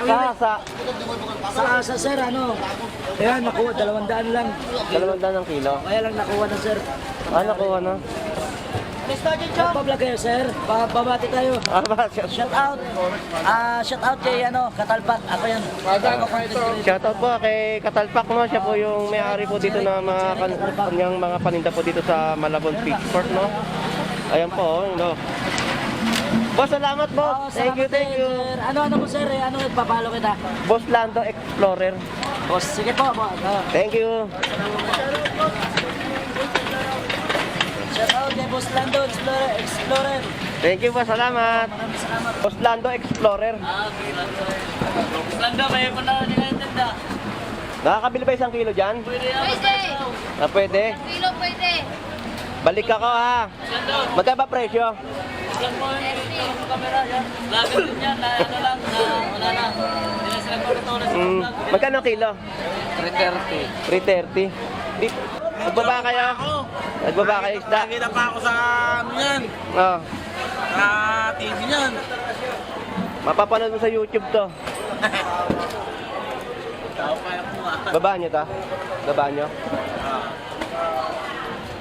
Sa sir, ano? Ayan, nakuha, 200 lang. 200 ng kilo. Kaya lang nakuha na sir. Nakuha na. Nagpa-vlog kayo sir, babati tayo. Shout out. Shout out kay Katalpak. Ako yan. Shout out po kay Katalpak mo. Siya po yung may-ari po dito na kanyang mga paninda po dito sa Malabon Fish Port, no? Ayan po, no. Boss, salamat boss. Thank you. Sir. Ano mo sir? Ano nagpapalo kita? Boss Lando Explorer. Boss, sige po. Thank you. Shout out kay Boss Lando Explorer. Thank you po, salamat. Maraming salamat. Boss Lando Explorer. Boss Lando, may muna nila. Nakakabili ba 1 kilo dyan? Pwede. Pwede. Kilo pwede. Balik ako ha. Magkano ba presyo? Lang mo yung camera yan. Lagan din yan. Wala na. Hindi na sila pagkatawa na sa Magkano kilo? 330. 330. Nagbaba kayo? Nagbaba kayo isda? Nakita pa ako sa ano yan, Oh. sa TV yan. Mapapanood mo sa YouTube to. Baba nyo ta? Baba nyo?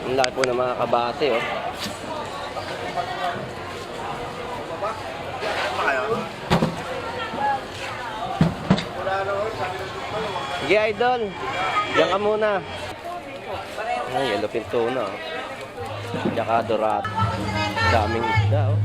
Ang laki po ng mga kabase, oh. Sige, idol. Diyan ka muna. Ay, yellow pinto na, oh. Tsaka dorat. Daming isda, oh.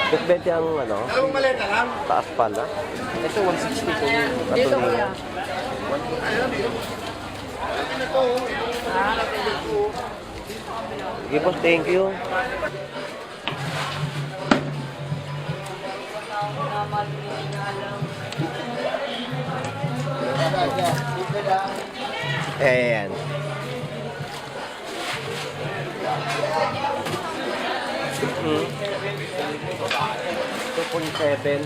Just 20 ang ano? Taas pala. Ito 160 po yun. Patuloy. Sige boss, thank you. Ayan. 2.7.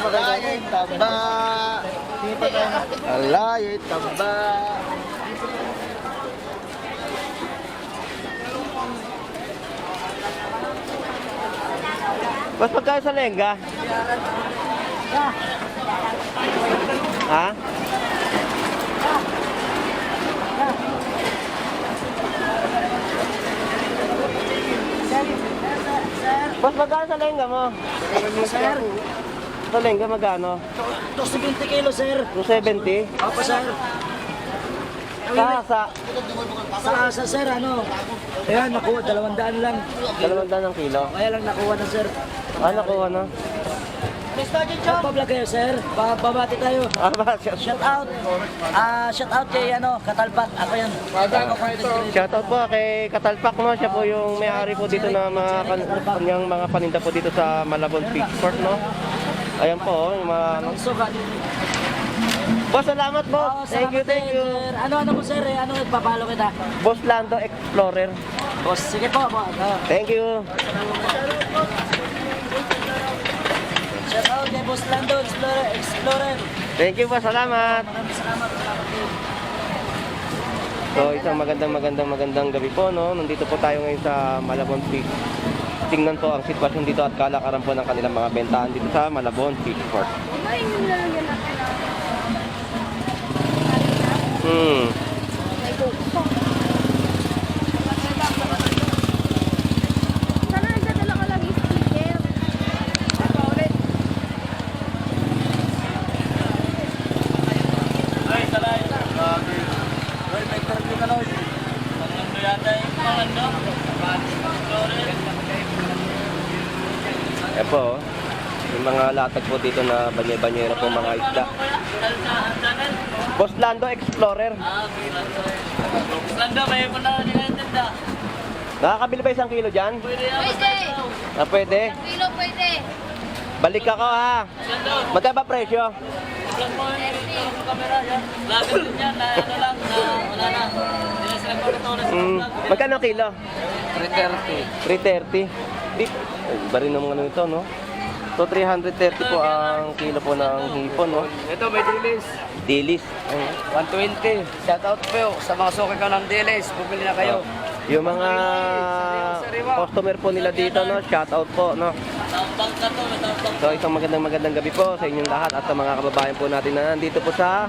Alayay taba. Alayay taba. Boss, pagkain sa lengga? Ha? Boss, magkano sa lengga mo? Sir, Sa lengga magkano? 270 kilo sir. 270? Opo sir. Sa sir, ano? Ayan, nakuha, 200 lang. 200 ng kilo. Kaya lang nakuha na sir. Nakuha na. Nagpa-vlog kayo sir, babati tayo. Shout out. Shout out kay Katalpak. Ako yan. Shout out po kay Katalpak mo. Siya po yung may-ari po dito na kanyang mga paninda po dito sa Malabon Fish Port, no? Ayan po, yung mga... Sugat. Boss, salamat boss. Thank you. Sir. Ano po sir? Ano nagpapalo kita? Boss Lando Explorer. Boss, sige po. Thank you. Shout out kay Boss Lando Explorer. Thank you po, salamat. Maraming salamat. So, isang magandang gabi po, no? Nandito po tayo ngayon sa Malabon Fish. Tingnan po ang sitwasyon dito at kalakaran po ng kanilang mga bentahan dito sa Malabon Fish Port. Sana nagdadala ka lagi sticker. Ayan po, yung mga latag po dito na banye-banyera po mga isda. Boss Lando Explorer. Lando, may pala nila. Nakakabili ba 1 kilo dyan? Pwede. Ah, pwede? Kilo pwede. Balik ako ha. Magkano ba presyo? Magkano kilo? 330. 330? Iba rin naman ano ito, no? So, 330 po ang kilo po ng hipon, no? Ito may dilis. Dilis. 120. Shout out po sa mga suki ko ng dilis. Bumili na kayo. Yung mga customer po nila dito, no? Shout out po, no? So, isang magandang gabi po sa inyong lahat at sa mga kababayan po natin na nandito po sa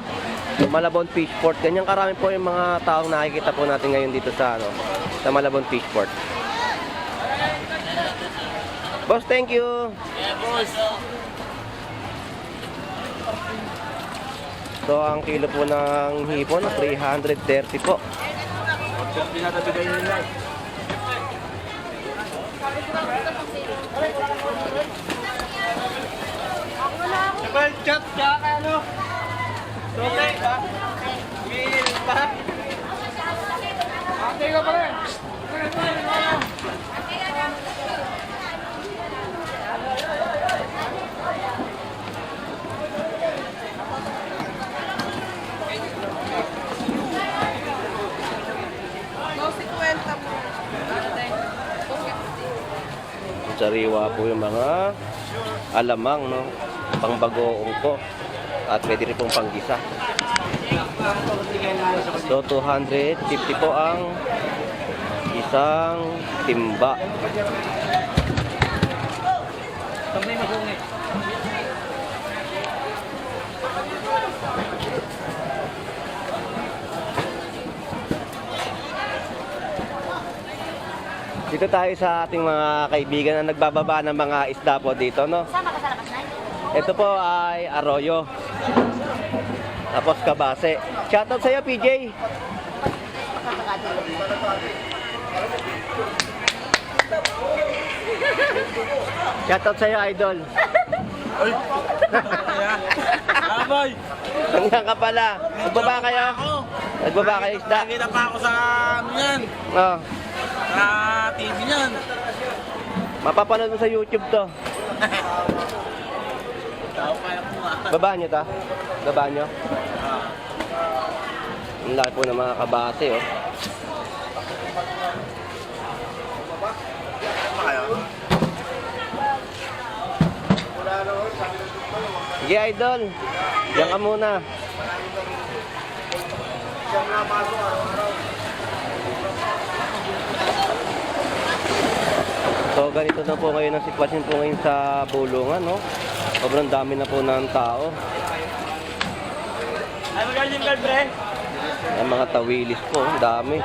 Malabon Fishport. Ganyan karami po yung mga taong nakikita po natin ngayon dito sa, ano, sa Malabon Fishport. Boss, thank you. Yeah, boss. So, ang kilo po ng hipon, 330 po. Pinatabigay nila. Sabay, chat ka, ano? Sote, ba? Mil, ba? Ate ka pa rin. Sariwa po yung mga alamang, no? Pangbagoong po. At pwede rin pong panggisa. So, 250 po ang isang timba. Dito tayo sa ating mga kaibigan na nagbababa ng mga isda po dito, no? Sama ka sa lakas na. Ito po ay arroyo. Tapos kabase. Shoutout sa'yo, PJ. Shoutout sa'yo, idol. Ay! Aboy! Nandiyan ka pala. Nagbaba kayo? Nagbaba kayo isda? Nakikita pa ako sa ano yan. Oh. Sa TV yan. Mapapanood mo sa YouTube to. Tao pa ako nga. Baba nyo ta? Baba nyo? Ang laki po ng mga kabase, oh. Ano kayo? Sige, idol. Diyan ka muna. So, ganito na po ngayon ang sitwasyon po ngayon sa Bulungan, no? Sobrang dami na po ng tao. Ay, magaling ka, pre. Ang mga tawilis po, ang dami.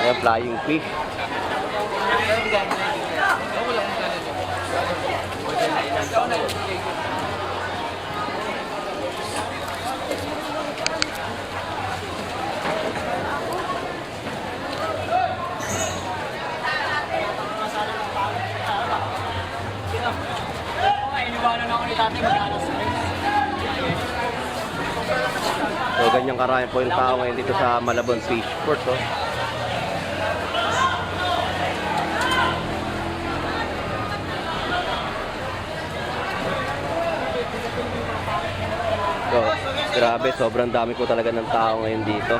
Ayan, flying fish. Iniwanan ako ni tatay mag-alas. So, ganyan karami po yung tao ngayon dito sa Malabon Fishport, oh. So, grabe, sobrang dami po talaga ng tao ngayon dito.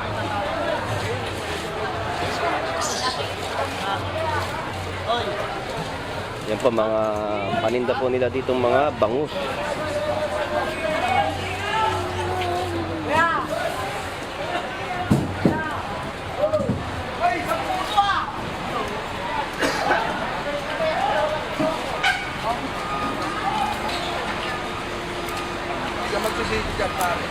Yan po, mga paninda po nila dito, mga bangus. Hindi ka magsisisi dyan, pare.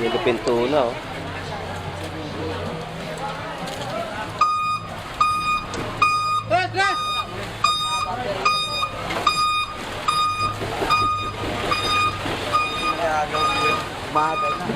Yung pinto na, oh. Bagay na.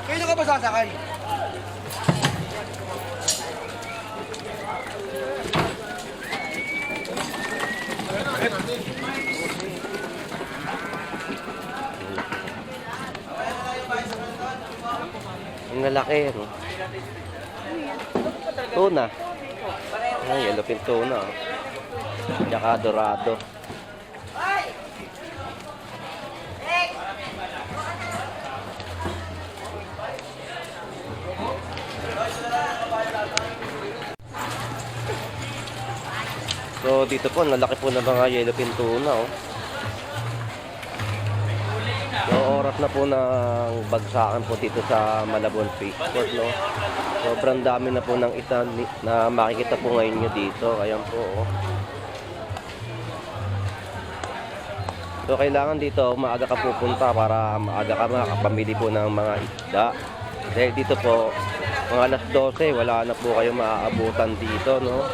Kailan ka ba sasakay? Ang lalaki, no? Tuna. Ay, yellowfin tuna, oh. Tsaka dorado. So dito po, ang lalaki po ng mga yellowfin tuna, oh. harap na po ng bagsakan po dito sa Malabon Fish Port, no? Sobrang dami na po ng isda na makikita po ngayon nyo dito. Ayan po, oh. So kailangan dito maaga ka pupunta para maaga ka makapamili po ng mga isda. Dahil dito po, mga alas 12, wala na po kayo maaabutan dito, no?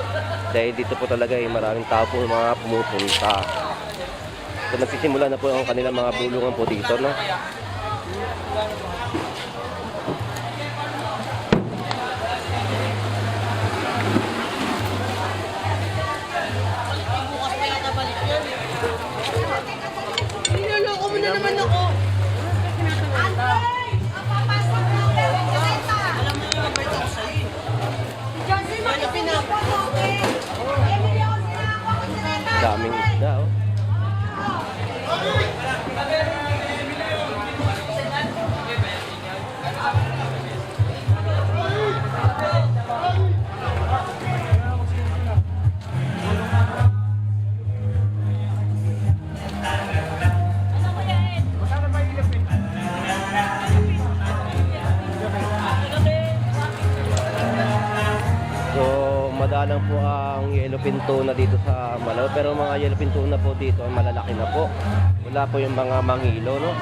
Dahil dito po talaga maraming tao po mga pumupunta. So nagsisimula na po ang kanilang mga bulungan po dito, no? Niloloko mo na naman ako. Daming isda, oh. Madalang po ang yellowfin tuna dito sa Malaw, pero mga yellowfin tuna po dito malalaki na po. Wala po yung mga mangilo, no?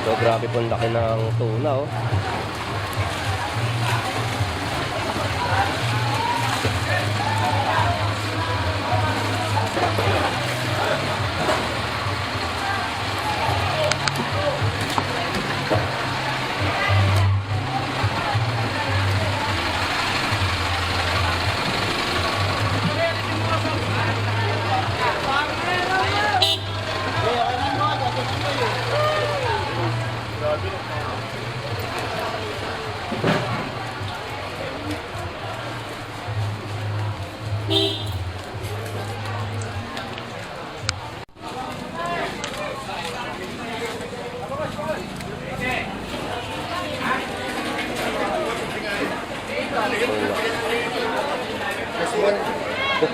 So grabe po ang laki ng tuna, oh.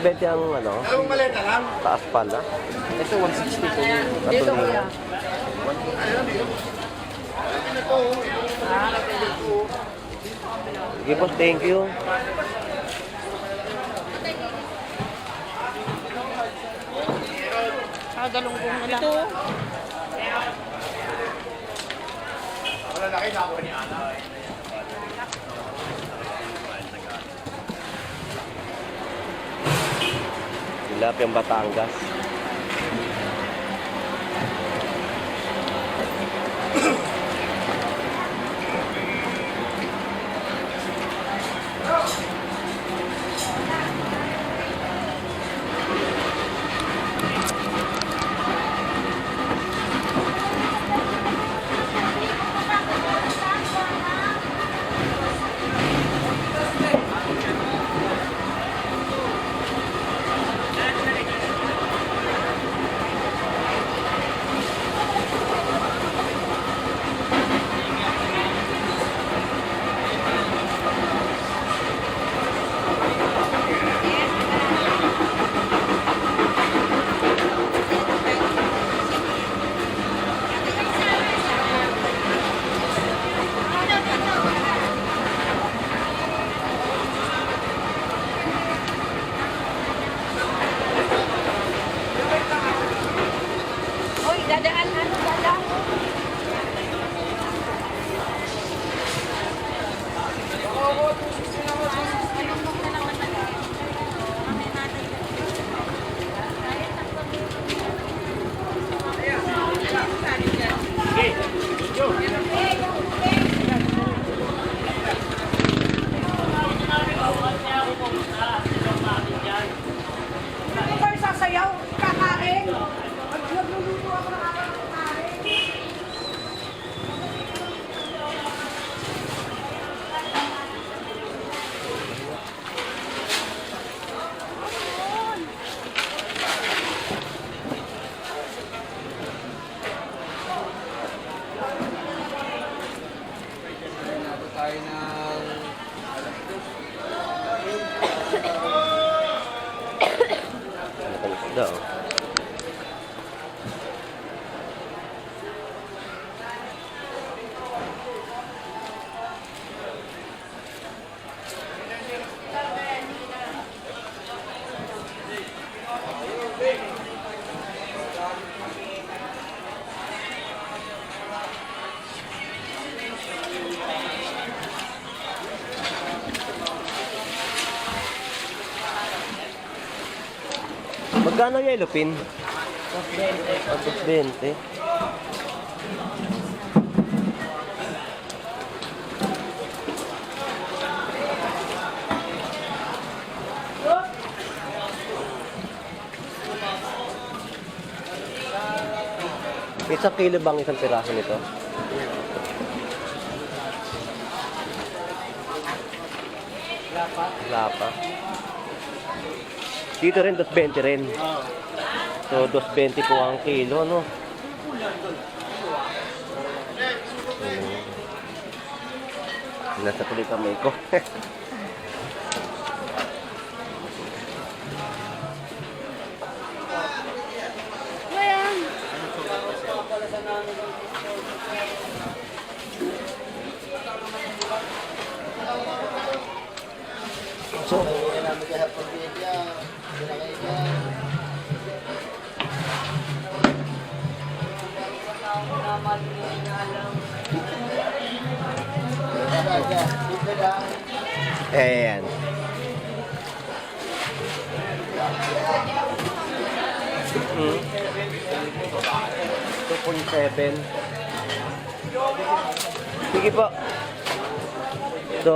Bente ang ano? Anong maleta lang? Taas pala. Ito 160 po. Dito kuya. Sige po, thank you. Galunggong na lang. Wala na kayo nakuha ni Ana. Tilapiyang Batangas. Magkano yellowfin? 220. Isang kilo bang isang piraso nito? Wala pa. Dito rin, 220 rin. So, 220 po ang kilo, no? Nasa tuloy kamay ko. Ayan. Mm. 2.7. Sige po. So,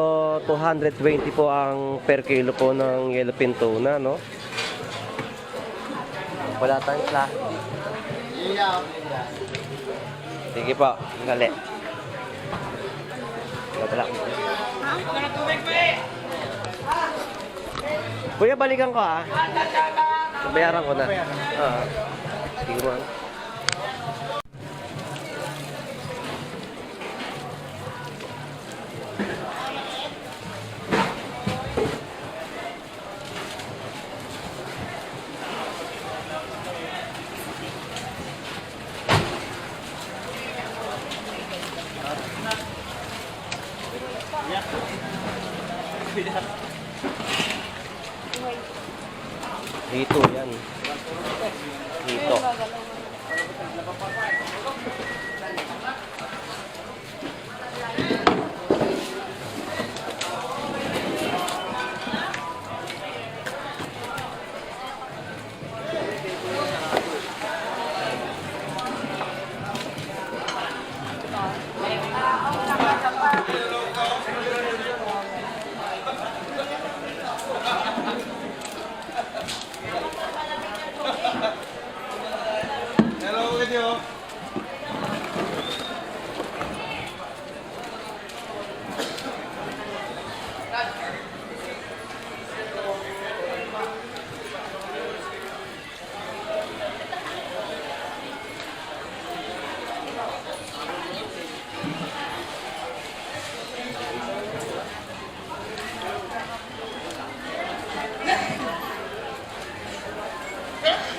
220 po ang per kilo po ng yellowfin tuna, no? Wala tayong plastic. Sige po, gali. Wala. Kuya, balikan ko ah. Bayaran ko na. Sige mo. Dito yan. Dito.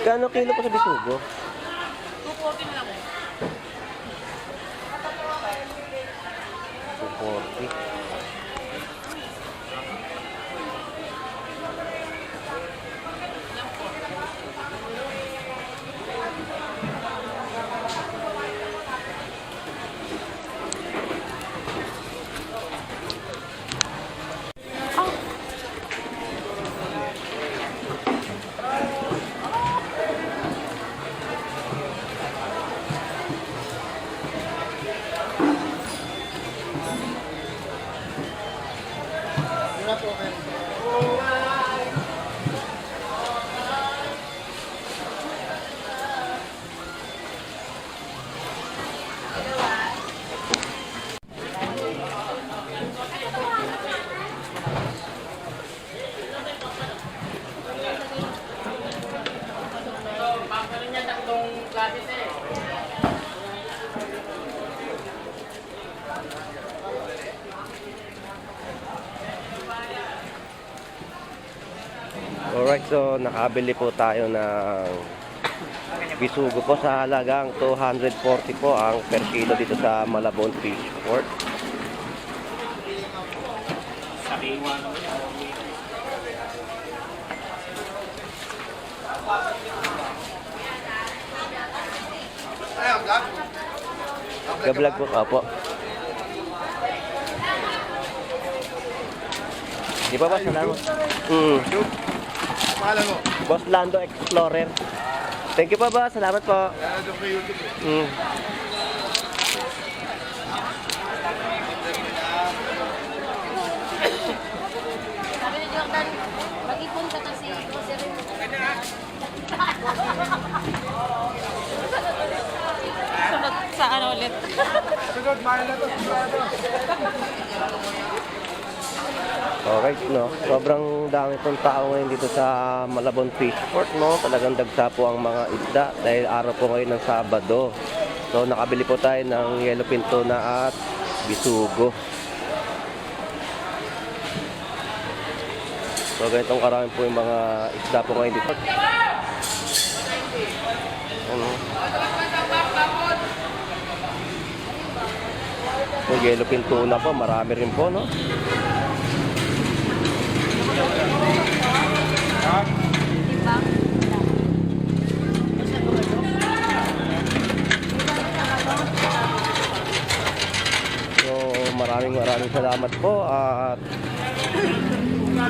Kano kilo po sa bisugo? 240 na lang. 240. Alright, so nakabili po tayo ng bisugo po sa halagang 240 po ang per kilo dito sa Malabon Fish Port. kayo, vlog? Ka-vlog po, opo. Di ba ba? Salamat. YouTube? Pangalan mo? Boss Lando Explorer. Thank you pa ba? Salamat po. Kaya doon kay YouTube eh. Sabi ni Jordan, mag-ipon ka kasi grocery mo. Sa ano ulit? Sunod, mahal na to. Alright, no? Sobrang dami pong tao ngayon dito sa Malabon Fishport, no? Talagang dagsa po ang mga isda dahil araw po ngayon ng Sabado. So, nakabili po tayo ng yellowfin tuna at bisugo. So, ganitong karami po yung mga isda po ngayon dito. Ano? Yung yellowfin tuna po, marami rin po, no? So maraming salamat po at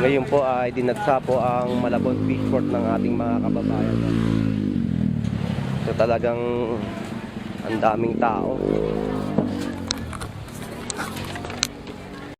ngayon po ay dinagsa po ang Malabon Fishport ng ating mga kababayan. So talagang ang daming tao.